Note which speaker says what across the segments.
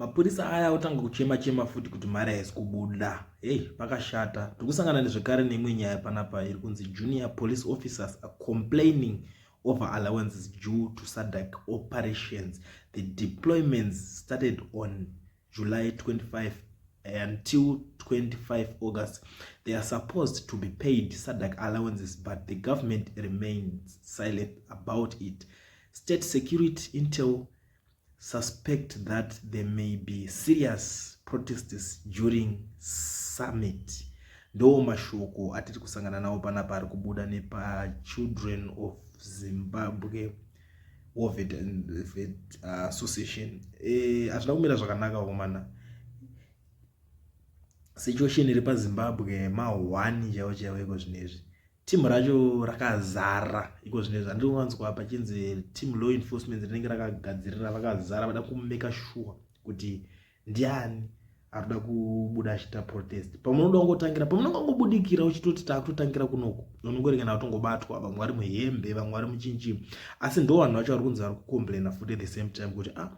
Speaker 1: Mapurisa aya otanga kuchema chema futi kuti mari haisi kubuda. Hey, pakashata. Tiri kusangana nezvekare neimwe nyaya panapa iri kunzi junior police officers are complaining over allowances due to SADC operations. The deployments started on July 25 until 25 August. They are supposed to be paid SADC allowances, but the government remains silent about it. State security intel suspect that there may be serious protests during summit. Ndo mashoko atiri kusangana nawo panapa ari kubuda nepaChildren of Zimbabwe War Vet Association. Hazvina kumira zvakanaka vakomana. Situation iri paZimbabwe ma1 chaiwo chaiwo iko zvinezvi. Timu racho rakazara iko zvinezvi. Handiri kuwanzwa pachinzi team law enforcement rinenge rakagadzirira, vakazara vada kumake sure kuti ndiani arikuda kubuda achiita protest. Pamunoda kungotangira, pamunonga ngobudikira uchitoti taakutotangira kunoku, unongorengana kutongobatwa, vamwe vari muhembe, vamwe vari muchinchi. Asi ndo vanhu vacho vari kunzi vari kucomplaina futi at the same time kuti ah,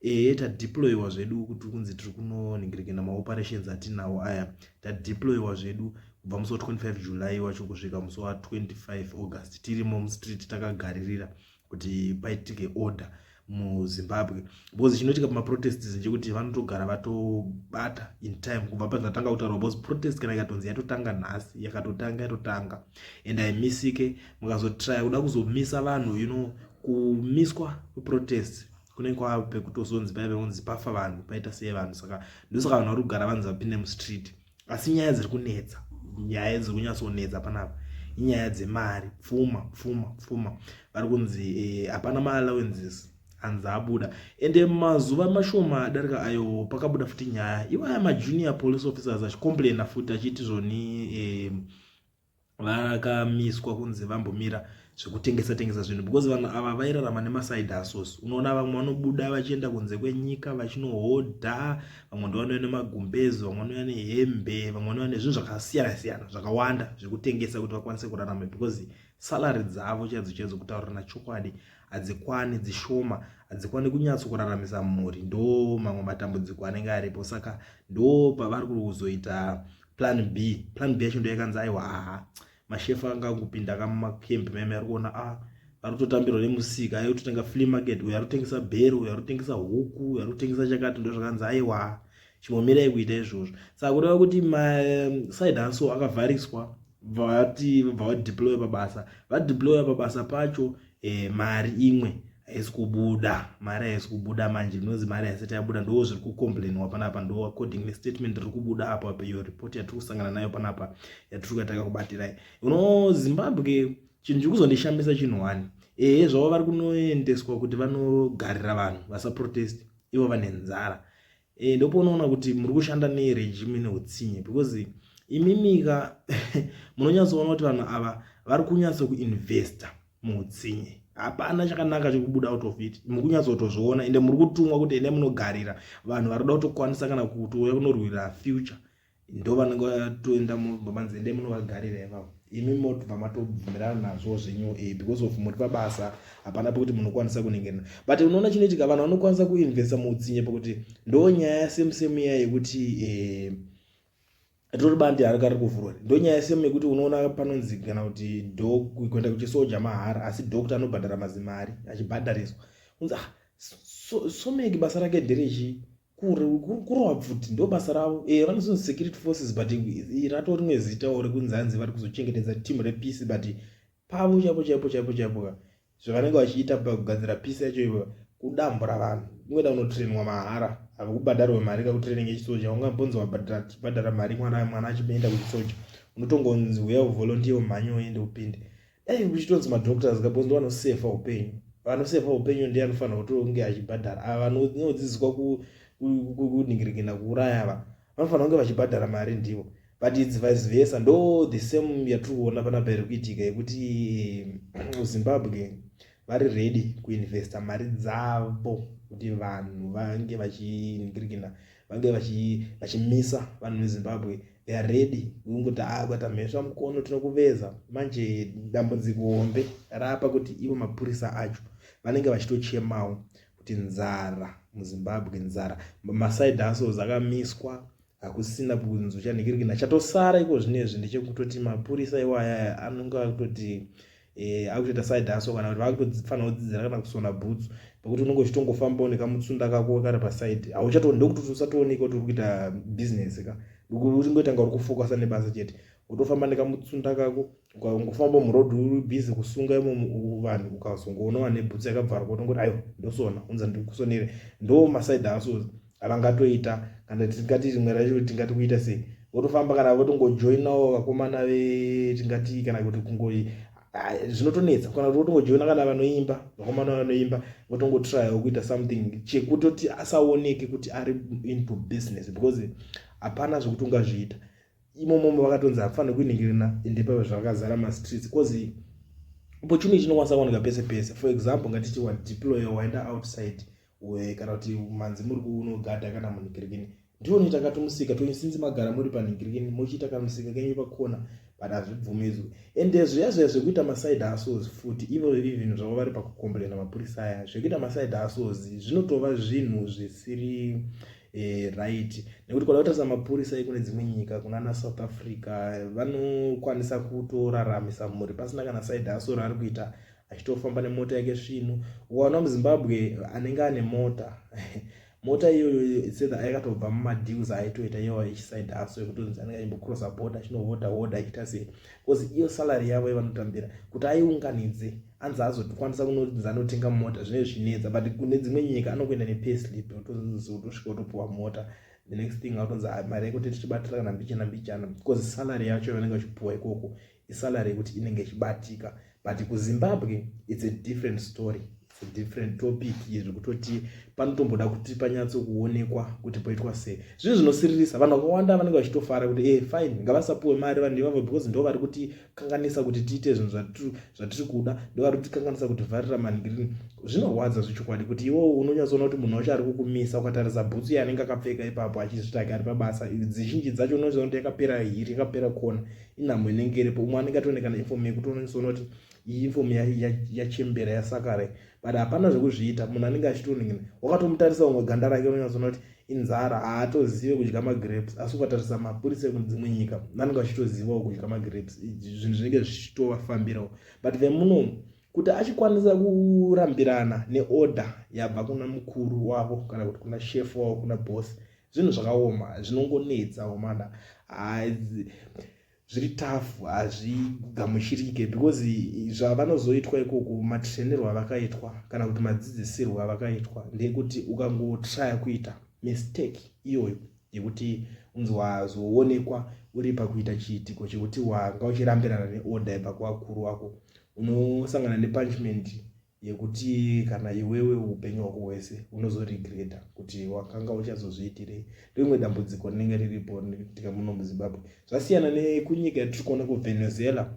Speaker 1: ehe, tadeployiwa zvedu kuti kunzi tiri kunoningirikina maoperations atinawo aya, tadeployiwa zvedu kubva musi wa25 July wacho kusvika musi wa25 August, tirimo mustreet takagaririra kuti paitike order muZimbabwe. Because chinoitika pamaprotests ndechekuti vanotogara vatobata in time kubva pazvatanga kutaurwa, because protest kana ikatonzi yatotanga nhasi, yakatotanga yatotanga and haimisike. Mukazotraya kuda kuzomisa vanhu, kumiswa kweprotest kunenge kwava pekutozonzi paive kunzi pafa vanhu, paita sei vanhu. Saka ndosaka vanhu vari kugara vanzi vapinde mustreet. Asi nyaya dziri kunetsa, nyaya dziri kunyatsonetsa panapa inyaya dzemari, pfuma, pfuma, pfuma. Vari kunzi hapana maallowances anzi abuda. Ende mazuva mashoma adarika ayo pakabuda futi nyaya iwaya majunior police officers achicomplaina futi achiti zvoni vakamiswa kunzi vambomira zvekutengesa tengesa zvinhu, because vanhu ava vairarama nemaside hustles. Unoona vamwe vanobuda vachienda kunze kwenyika vachinohodha, vamwe ndo vanouya nemagumbezi, vamwe vanouya nehembe, vamwe vanouya nezvinhu zvakasiyana siyana zvakawanda zvekutengesa kuti vakwanise kurarama, because salary dzavo chaidzo chaidzo, kutaurirana chokwadi, hadzikwani, dzishoma, hadzikwani kunyatso mhuri. Ndo mamwe matambudziko anenge aripo. Saka ndo pavari kuzoita plan B. Plan B yacho ndo yakanzi aiwa, aha, mashefu anga angopinda kamumacamp meme ari kuona a vari kutotambirwa nemusika, ai kutotenga flea market, uyo ari kutengesa bhero, uyo ari kutengesa huku, uyo ari kutengesa chakati. Ndo zvakanzi aiwa, chimbomirai kuita izvozvo. Saka kureva kuti maside hustle akavhariswa, vati vabva vadeploya pabasa, vadeploya pabasa pacho, mari imwe haisi kubuda, mari haisi kubuda. Manje inonzi mari haisati yabuda, ndo zviri kucomplainwa panapa. Ndo according nestatement riri kubuda apo apa, iyo report yatiri kusangana nayo panapa yatiri kuita kubatirai uno. Zimbabwe, chinhu chiri kuzondishamisa chinhu one. Ehe, zvavo vari kunoendeswa kuti vanogarira vanhu vasaprotest, ivo vane nzara. Ndopaunoona kuti muri kushanda neregime neutsinye, because imimika munonyatsoona kuti vanhu ava vari kunyatso kuinvesta muutsinye. Hapana chakanaka chekubuda out of it. Mukunyatsotozviona, ende muri kutumwa kuti ende munogarira vanhu vari kuda kutokwanisa kana kutouya kunorwira future, ndo vanenge vatoenda manzi ende munovagarira ivavo. Imi motobva matobvumirana nazvo zvenyu because of muri pabasa, hapana pekuti munokwanisa kuningirina. But unoona chinoitika, vanhu vanokwanisa kuinvesta muutsinye pakuti ndo nyaya same same iya yekuti ritori bandi harika riri kuvhurwa. Ndo nyaya same yekuti unoona panonzi kana kuti kuenda kuchisoja mahara, asi doctor anobhadhara mazimari achibhadhariswa. Unzi ah, someki basa rake nderechi kurova pfuti, ndo basa ravo. Vanozonzi security forces, but rato rimwe zitawo rekunzi hanzi vari kuzochengetedza team repeace. But pavo chaipo chaipo chaipo chaipo ka, zvavanenge vachiita pakugadzira peace yacho ivo kudambura vanhu. Kungoenda kunotrainwa mahara, havakubhadharwe mari kakutraining yechisoja. Ungambonzi wabhadhara mari mwana, mwana achienda kuchisoja? Unotongonzi uya uvolunteer, umhanye uende upinde. Dai kuchitonzi madoctors ka, because ndo vanosefa upenyu, vanosefa upenyu ndiye anofanira kutonge achibhadhara. Ava vanodzidziswa kuningirikina kuuraya ava vanofanira kunge vachibhadhara mari ndivo, but its vice versa. Ndo the same yatiri kuona panapa iri kuitika yekuti Zimbabwe vari ready kuinvesta mari dzavo kuti vanhu vange vachiningirikina, vange vachimisa vanhu veZimbabwe. They are ready kungoti a kuita mhesva mukono tinokuveza. Manje dambudziko hombe rapa kuti ivo mapurisa acho vanenge vachitochemawo kuti Kuti nzara muZimbabwe, nzara, maside hustles akamiswa, hakusina kunzi uchanhikirikina. Chatosara iko zvinezvi ndechekutoti mapurisa iwaya anonge akutoti akutoita side hustle, kana kuti vakutofanira kudzidzira kana kusona bhutsu, pekuti unenge uchitongofambawo nekamutsunda kako kari paside. Hauchato ndokuti usatooneka kuti uri kuita business ka, uchingoita nga uri kufocusa nebasa chete. Utofamba nekamutsunda kako, ukangofamba muroad uri busy kusunga imomo vanhu, ukazongoona vane bhutsu yakabvarwa, utongoti, "Aiwa, ndosona, unza ndikusonere." Ndo maside hustles avangatoita. Kana tingati rimwe racho tingati kuita sei, votofamba kana votongojoinawo vakomana vetingati, kana kuti kungo zvinotonetsa, kana kuti votongojoina kana vanoimba, vakomana vanoimba, votongotryawo kuita something chekutoti asaoneke kuti ari into business, because hapana zvekuti ungazviita imomomo. Vakatonzi hakufaniri kuiningirina, ende pava zvakazara mastreets, because opportunity inokwanisa kuwanika pese pese. For example, ngatiti wadeploya, waenda outside, kana kuti manzi muri kunogadha kana munhingirikini, ndionoita katomusika tosinzi magara muri panhingirikini, muchiita kamusika kenyu pakona, but hazvibvumidzwi. Ende zviya zviya zvekuita maside hustles futi, ivo even zvavo vari pakucomplaina mapurisa aya, zvekuita maside hustles zvinotova zvinhu zvisiri right, nekuti kuda kutarisa mapurisa ekune dzimwe nyika, kunana South Africa, vanokwanisa kutoraramisa mhuri pasina kana side hustle raari kuita, achitofamba nemota yake svinu. Ukaona muZimbabwe anenge ane mota, mota iyoyo sedha yakatobva mumadeals aitoita iyoyo echiside hustle, ekutonzi anenge achimbocrossa border, achinohodha hodha, achiita sei, because iyo salary yavo yavanotambira, kuti aiunganidze anzi azokwanisa kunonzi anotenga mota, zvinenge zvichinetsa. But kune dzimwe nyika anokuenda nepayslip, utosvika utopiwa mota. The next thing autonzi mari yako tichibatira kana mbichana mbichana, because salary yacho yavanenge vachipiwa ikoko isalary yekuti inenge ichibatika. But kuZimbabwe it's a different story, it's a different topic, zvekutoti panotomboda kuti panyatsokuonekwa kuti poitwa sei. Zvinhu zvinosiririsa, vanhu vakawanda vanenge vachitofara kuti fine, ngavasapuwe mari vanhu ivavo, because ndo vari kutikanganisa kuti tiite zvinhu zvatiri kuda, ndo vari kutikanganisa kutivharira mangirini. Zvinorwadza zvechokwadi kuti iwowo unonyatsoona kuti munhu wacho ari kukumisa. Ukatarisa bhutsu yaanenge akapfeka ipapo achizvitake ari pabasa, dzizhinji dzacho unozoona kuti yakapera hiri, yakapera kona, inhamo inenge iripo. Umwe anenge atooneka neinform yekuti unonyatsoona kuti iyi inform yachembera, yasakara, but hapana zvekuzviita. Munhu anenge achitoningina, wakatomutarisa umwe ganda rake, unonyatsoona kuti inzara, haatozive kudya magrapes. Asi ukatarisa mapurisa ekune dzimwe nyika, vanenge vachitozivawo kudya magrapes, zvinhu zvinenge zvichitovafambirawo. But vemuno, kuti achikwanisa kurambirana neorder yabva kuna mukuru wavo, kana kuti kuna shefu wavo, kuna boss, zvinhu zvakaoma, zvinongonetsa omana, zviri tough, hazvigamuchirike, because zvavanozoitwa ikoko, matrainirwo avakaitwa kana kuti madzidzisirwo avakaitwa, ndeyekuti ukangotraya kuita mistake iyoyo yekuti unzi wazoonekwa uri pakuita chiitiko chekuti wanga uchirambirana neorder yabva kuvakuru wako, unosangana nepunishment yekuti kana iwewe upenyu hwako hwese unozoregreta kuti wakanga uchazozviitirei. Ndoimwe dambudziko rinenge riripo rinoitika muno muZimbabwe. Zvasiyana nekunyika yatiri kuona kuVenezuela.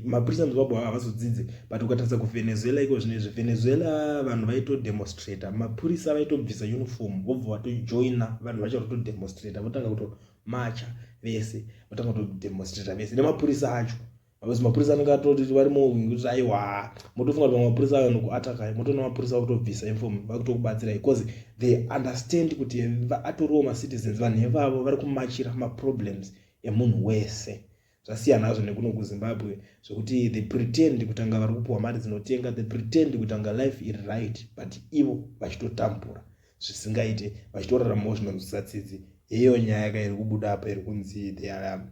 Speaker 1: Mapurisa muZimbabwe havazodzidzi, but ukatarisa kuVenezuela iko zvinezvi, Venezuela vanhu vaitodemonstrata, mapurisa vaitobvisa uniform, vobva vatojoina vanhu vacho vatodemonstrata, votanga kutomacha vese, votanga kutodemonstrata vese nemapurisa acho, because mapurisa anenge atoti varimo kuti aiwa, motofunga kuti vamwe mapurisa ayo nokuatakai, motoona mapurisa vakutobvisa uniform, vakutokubatsirai, because they understand kuti atoriwo macitizens, vanhu ivavo vari kumachira maproblems emunhu wese. Zvasiyana hazvo nekuno kuZimbabwe, zvekuti they pretend kutanga vari kupiwa mari dzinotenga, they pretend kutanga life iri right, but ivo vachitotambura zvisingaite, vachitoraramawo zvinonzwisa tsitsi. Iyoyo nyaya yaka iri kubuda apa iri kunzi they are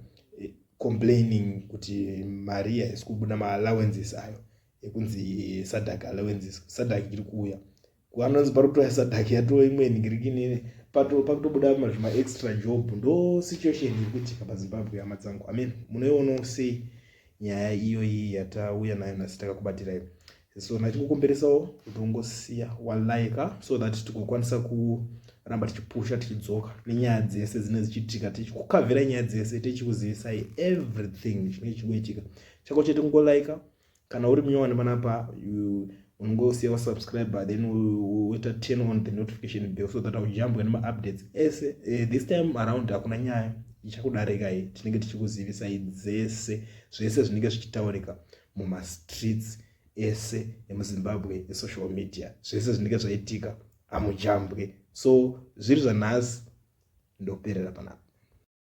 Speaker 1: complaining kuti mari haisi kubuda, maallowances ayo ekunzi SADC allowances, SADC iri kuuya, anonzi pari kutoya SADC yatoo imwe nhingirikini, pakutobuda zvimaextra job. Ndo situation iri kuitika paZimbabwe, hama dzangu. Amen. Munoionawo sei nyaya iyoyi yatauya nayo nhasi, takakubatirai? So ndachingokomberesawo kuti ungosiya walika so that tigokwanisa kuramba tichipusha, tichidzoka nenyaya dzese dzinenge dzichiitika, tichikukavhirai nyaya dzese, tichikuzivisai everything chinenge chichingoitika. Chako chete kungolika. Kana uri munyowani panapa, unongosiya wasubscribe, then woita turn on the notification bell so that aujambwe nemaupdates ese. This time around hakuna nyaya ichakudarikai, tinenge tichikuzivisai dzese, zvese zvinenge zvichitaurika mumastreets. ese emuZimbabwe esocial media, zvese zvinenge zvaitika hamujambwe. So zviri zvanhasi, ndoperera panapa.